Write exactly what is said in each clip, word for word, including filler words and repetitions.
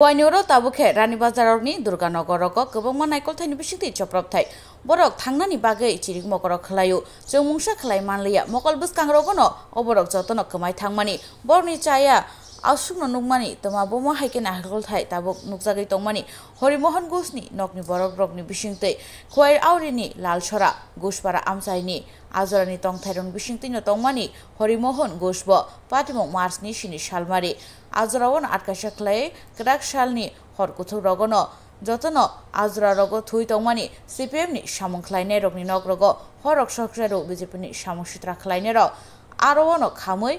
Kuaini oro tabuk khe Rani Bazar rokni Durga Nogor rogo kwbangma naikolthaini bisingtwi chopropthai. Borok thangnani bagwi chirik mokoro khlaio. Chwng mungsa khlai manliya, mokol bwskang rogono oborok jotono kwmai thangmani. Borokni chaya aswkno nukmani, twma bomo hai khe naikolthai tabuk nukjagwi tongmani. Horimohon Ghoshni nokni borok rokni bisingtwi Khowai Aurini Lalsora, Ghoshpara amchaini ajorani tongthairokni bisingtwino tongmani Horimohon Ghosh bo patimung March ni sini salmari. Ajorao no atkaisa khlai kwrak salni hor kuthuk rogono jotono ajora rogo thwi tongmani C P M ni samung khlainai rokni nok rogo horok sokjaro B J P ni samung sitra khlainai rok aro no khamwi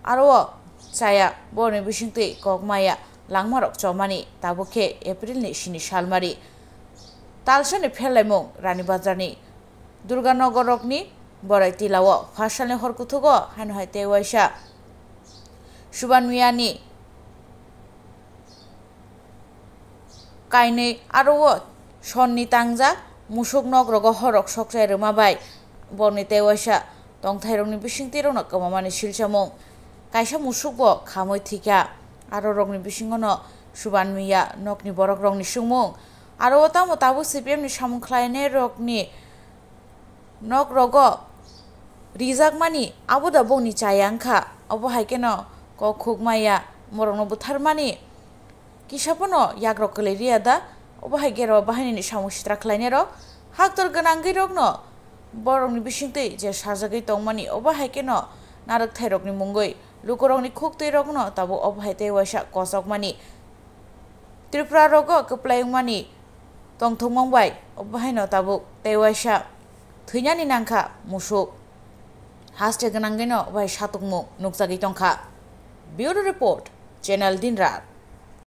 aro o chaya borni bisingtwi kok maya langma rok chomani tabuk khe April ni sini salmari. Talsani pherlaimung Rani Bazar ni Durga Nogor rokni Borai Tilao phasalni hor kuthugo haino hai tei waisa Suban Miyani kainwi aro o sonni tangjak musuk nok rogo horok sokchai rwma bai borni tei waisa tongthai rokni bisingtwi rokno kwmamani silchamung. Kaisa musuk bo khamwi thwikha. Aro rokni bisingo no Suban Miya nokni borok rokni sungmung. Aro o tamo tabuk C P M ni samung khlainai rokni nok rogo rijakmani abo da bongni chaya wngkha. Obo hai kheno kok khuk maya, morokno butharmani kisa phano yakrok kwlai riya da. Obo hai khe rw bahaini samung sitra khlainai rok haktor gwnangwi rokno borokni bisingtwi je sajagwi tongmani, obo hai kheno narwkthai rokni mungwi lukurokni khuktwi rokno tabuk obo hai tei waisa kosokmani. Tripura rogo kwplai wngmani tongthokmung bai obo haino tabuk tei waisa thwinani nangkha musuk. Haste gwnangwino bai satukmung nukjagwi tongkha. Bureau Report, Channel Dinrat.